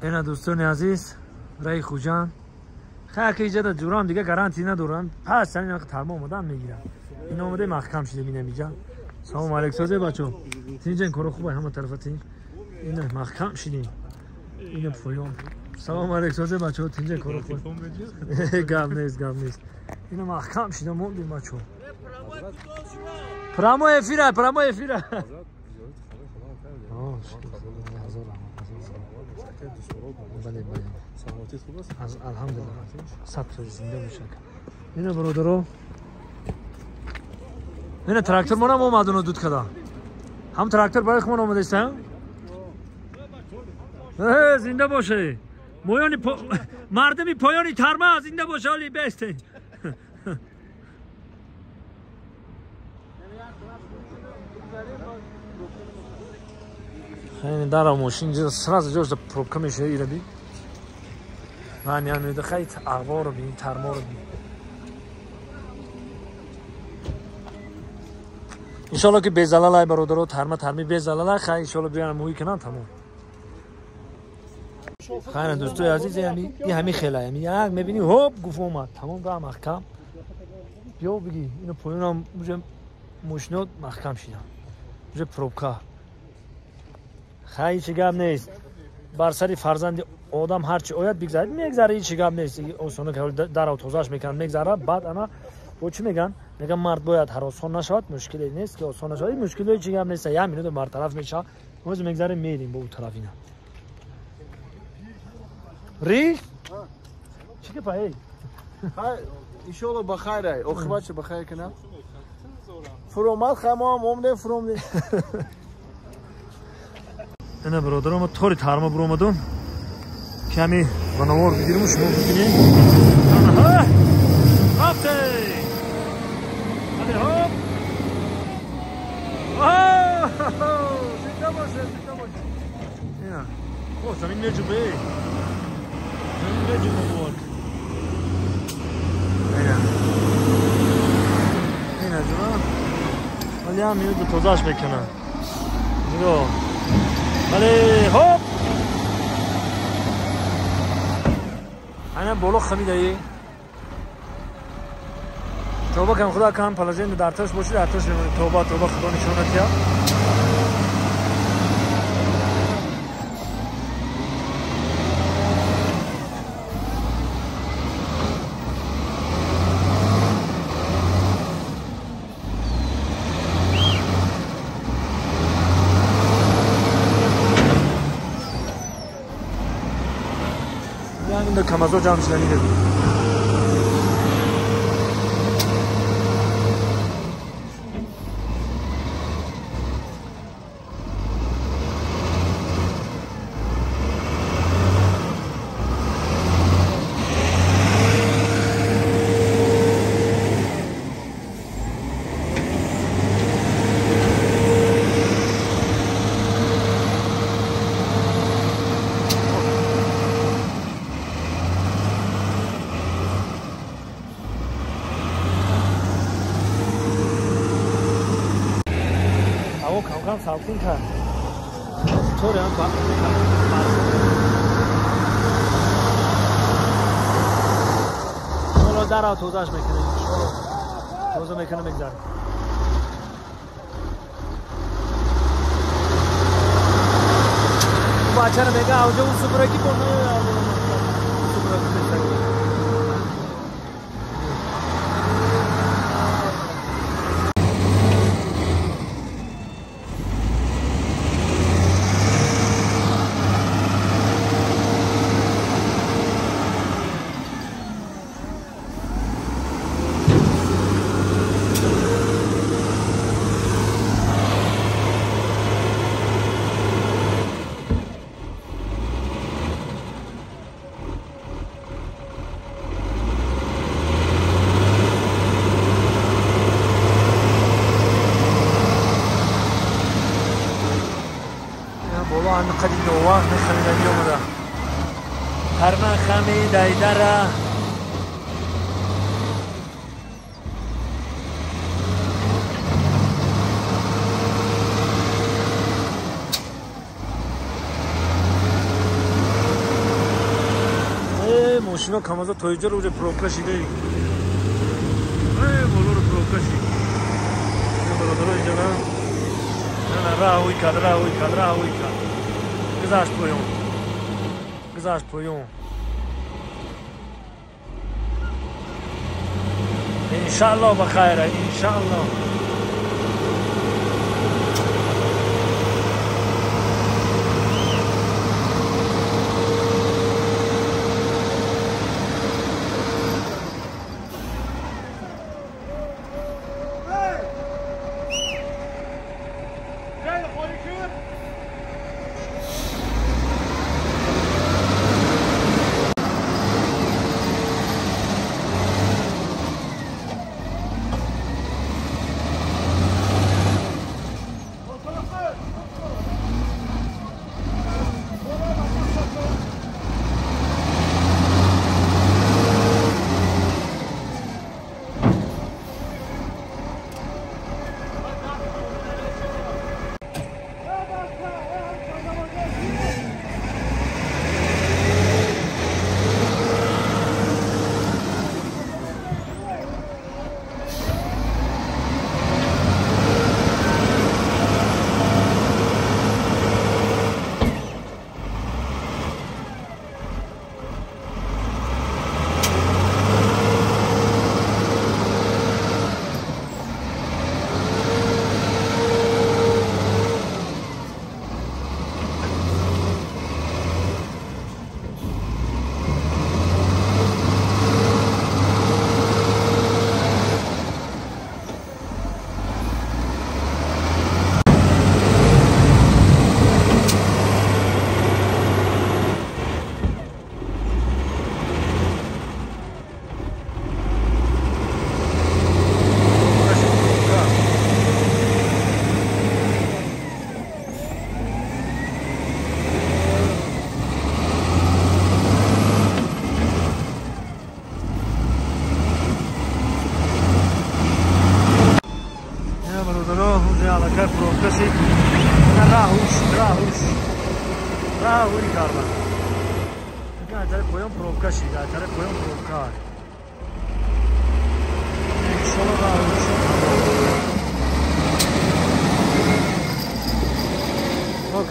Ина дӯстони азиз, раи Хуҷанд. Хай ки иҷада ҷурам дига гарантӣ надоранд. Пас ин тарма омадан мегирам. Ин омаде маҳкам шидем ина миҷа. Салом алейкум созе бачо. Тинҷен коро хуб ҳама тарафа тинҷ. Ина маҳкам шидем. Ина поён. Салом алейкум созе бачо, тинҷен коро хуб. Гап нест, гап нест. Ина маҳкам шидем мондем бачо. Прямой эфира, прямой эфира. Бале, бале. Алҳамдулилла. 100% зинда бошад. Ина бародаро. Ина трактор монам омадуно дуд када. Ҳам трактор барои хумон омадаист, ҳа? Э, зинда боше. Моёни мардуми поёни тарма зинда боше, оли бесте. Хеле дара мошин сразу ҷош пробка мешава ираби. Ман яъне хай ағворо бин, тарморо бин. Иншалло ки безалалай бародаро, тарма тарми безалалай, хай иншалло биён муҳи кунан тамом. Хайр дӯстои азиз, ҳами и ҳами хелай, ҳами як мебини ҳоп гуфт омад, тамом ра маҳкам. Биё биги, ино поёнам уже мошинот маҳкам шидан. Уже пробка. Хай ҳеҷ гап нест. Бар сари фарзанди одам ҳарчи ояд бигзарад, мегзара, ҳеҷ гап нест. Осона дарав тозааш мекунанд, мегзара, баъд ана бо чӣ меган? Меган мард бояд ҳаросон нашавад, мушкиле нест ки осон нашавад. Ин мушкиле ҳеҷ гап нест. Як минута бартараф мешавад. Ҳозир мегзарем, мерим бо ӯ тараф ина. Ри? Чӣ гапа эй? Хай, иншоалло ба хайр ай. Оқибатша ба хайр кунам. Фуромад, хай мо ҳам омдем, фуромдем. Ина бародаро, мо тори тарма буромадум. Ками ба навор бигирим, шумо бибинед. Рафте! Ҳали ҳоп! Зинда боше, зинда боше. Ина. О, замин меҷубе. Замин меҷубе муборак. Ина. Ина ҷура. Вале ҳам минуту тозааш мекунад. Нигоҳ. Вале ҳоп! Ана боло хамидаи. Тавба кан худо кан положение дар таш боши, дар таш мемонӣ. Тавба, тавба худо нишонат я. Камазо ҷамъ шудани дед. Кам салқин кард. Тори ҳам иншоалло дарав тозааш мекунем, иншоалло тоза мекунем, мегзарем. Бачаро мега авҷа у субраки бо субраки мешавад. Қади новақ мехамидаги омада. Ҳарма хамидайдара. Мошино камаза то иҷо уже пробка шида. Болоро пробка шид. Бародаро иҷо на раҳ кард, раҳ кард, раҳ кард. Гузашт поён. Гузашт поён. Иншаллоҳ ба хайр, иншаллоҳ.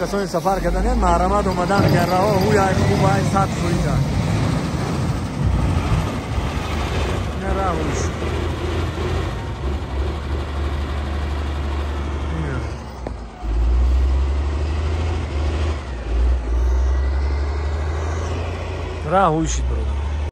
Касони сафар кардани маҳрамат омадан ки раҳо ҳуй хуб ай 100 фоиза. Ина раҳуш. Раҳуй шид бародар.